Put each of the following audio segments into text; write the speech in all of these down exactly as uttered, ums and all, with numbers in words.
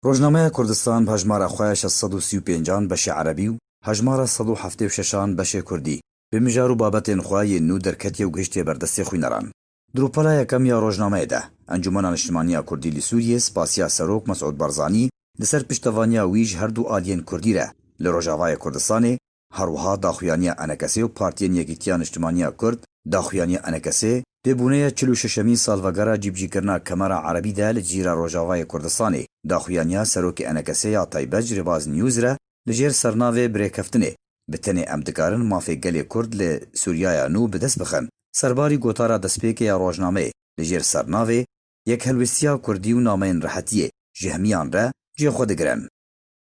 Rojnameya Kurdistan bi hejmara xwe ya şeş sed û sî û pêncan beşê erebî û hejmara sed û heftê û şeşan beşê kurdî, bi mijar û babetên xwe yên nû derketiye û gihiştiye ber destê xwîneran. Di rûpela yekem ya rojnameyê de, Encûmena Niştimanî ya Kurdî li Sûriyê spasiya Serok Mesûd Barzanî li ser piştevaniya wî ji her du aliyên kurdî re li Rojavayê Kurdistanê, her wiha daxuyaniya ENKSê û Partiyên Yekîtiya Niştimanî ya Kurd, daxuyaniya ENKSê, di bûneya çil û şeşemîn salvegera cîbicîkirina Kemera Erebî de li cîra Rojavayê Kurdistanê, daxuyaniya Serokê ENKSê ya taybet ji Rêbaz News re li jêr sernavê Birêkeftinê, bi tenê em dikarin mafê gelê Kurd li Sûriyaya nû bi dest bixin, serbarî gotara destpêkê ya rojnameyê li jêr sernavê Yekhelwestiya Kurdî û nameyên rehetiyê ji hemiyan re cihê xwe digirin.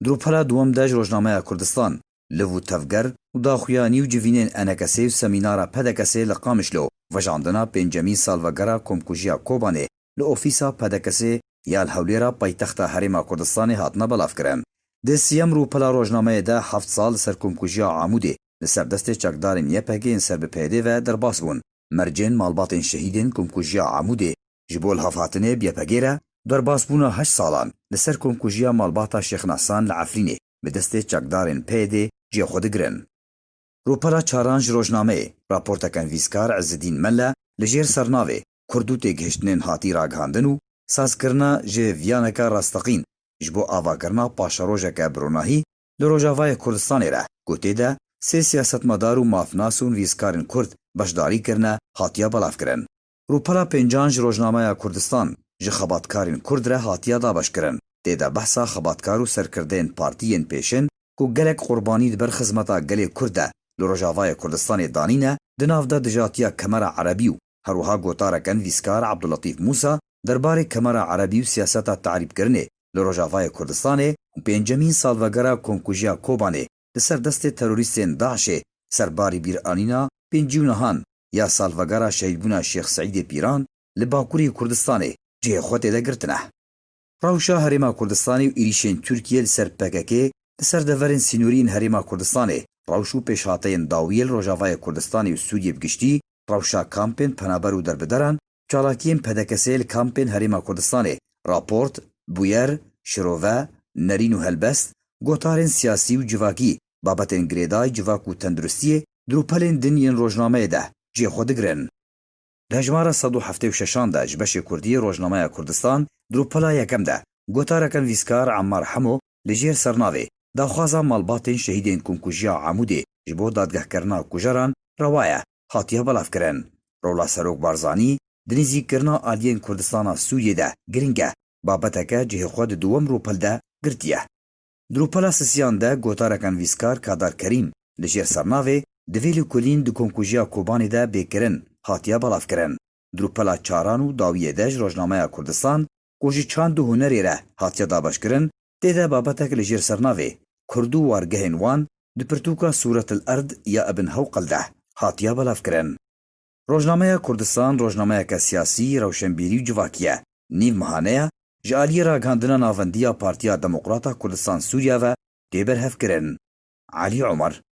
Di rûpela duwem de ji Rojnameya Kurdistan, liv û tevger û daxuyanî û civînên ENKSê û semînara PDKSê li Qamişlo, vejandina pêncemîn salvegera komkujiya Kobanê li ofîsa PDKSê ya li Hewlêra paytexta Herêma Kurdistanê hatine belavkirin. Di siyem rûpela rojnameyê de heft sal li ser komkujiya Amûdê li ser destê çekdarên YPG'ê yên ser bi PYD'ê ve derbas bûn. Mercên malbatên şehîdên komkujiya Amûdê ji bo lihevhatinê bi YPG'ê re derbasbûna heşt salan li ser komkujiya malbata Şêx Nesan li Efrînê bi destê çekdarên PYD'ê cihê xwe digirin. Rûpela çaran ji rojnameyê, raporteke nivîskar Izidîn Melle li jêr sernavê Kurd û têgihiştinên hatî ragihandin û sazkirina ji viyaneke rasteqîn ji bo avakirina paşerojeke bi ronahî li Rojavayê Kurdistanê re, ku tê de sê siyasetmedar û mafnas û nivîskarên Kurd beşdarî kirine, hatiye belavkirin. Rûpela pêncan ji Rojnameya Kurdistan ji xebatkarên Kurd re hatiye dabeşkirin. Tê de behsa xebatkar û serkirdeyên partiyên pêşin ku gelek qurbanî di ber xizmeta gelê Kurd de li Rojavayê Kurdistanê danîne, di nav de dijatiya Kemera Erebî û her wiha gotareke nivîskar Abdulletîf Mûsa derbarê Kemera Erebî û siyaseta te'rîbkirinê li Rojavayê Kurdistanê û pêncemîn salvegera komkujiya Kobanê li ser destê terorîstên DAIŞê, serbarî bîranîna pêncî û nehan ya salvegera şehîdbûna Şêx Seîdê Pîran li Bakurê Kurdistanê cihê xwe tê de girtine. Rewşa Herêma Kurdistanê û êrîşên Tirkiyê li ser PKK'ê li ser deverên sînorî yên Herêma Kurdistanê, rewş û pêşhateyên dawiyê li Rojavayê Kurdistanê û Sûriyê bi giştî, rewşa kampên penaber û derbideran, çalakiyên PDKS'ê li kampên Herêma Kurdistanê, raport, bûyer, şirove, nerîn û helbest, gotarên siyasî û civakî, babetên girêdayî civak û tenduristiyê di rûpelên din yên rojnameyê de cihê xwe digirin. Di hejmara sed û heftê û şeşan de ji beşê Kurdî Rojnameya Kurdistan di rûpela yekem de gotareke nivîskar Emmar Hemo li jêr sernavê daxwaza malbatên şehîdên komkujiya Amûdê ji bo dadgehkirina kujeran rewa ye, hatiye belavkirin. Rola Serok Barzanî di nêzîkkirina aliyên Kurdistana Sûriyê de giring e, babeteke cihê xwe di duwem rûpel de girtiye. Di rûpela sisiyan de gotareke nivîskar Kadar Kerîm li jêr sernavê Divê lêkolîn di komkujiya Kobanê de bê kirin hatiye belavkirin. Di rûpela çaran û dawiyê de ji Rojnameya Kurdistan ku ji çand û hunerê re hatiye dabeşkirin, tê de babetek li jêr sernavê Kurd û wargehên wan di pirtûka Sûretil Erd ya Ibn Hewqil de hatiye belavkirin. Rojnameya Kurdistan rojnameyeke siyasî, rewşenbîrî û civakî ye. Nîv mehane ye, ji aliyê ragihandina navendî ya Partiya Demokrata Kurdistan Sûriya ve tê berhevkirin. Elî Omer,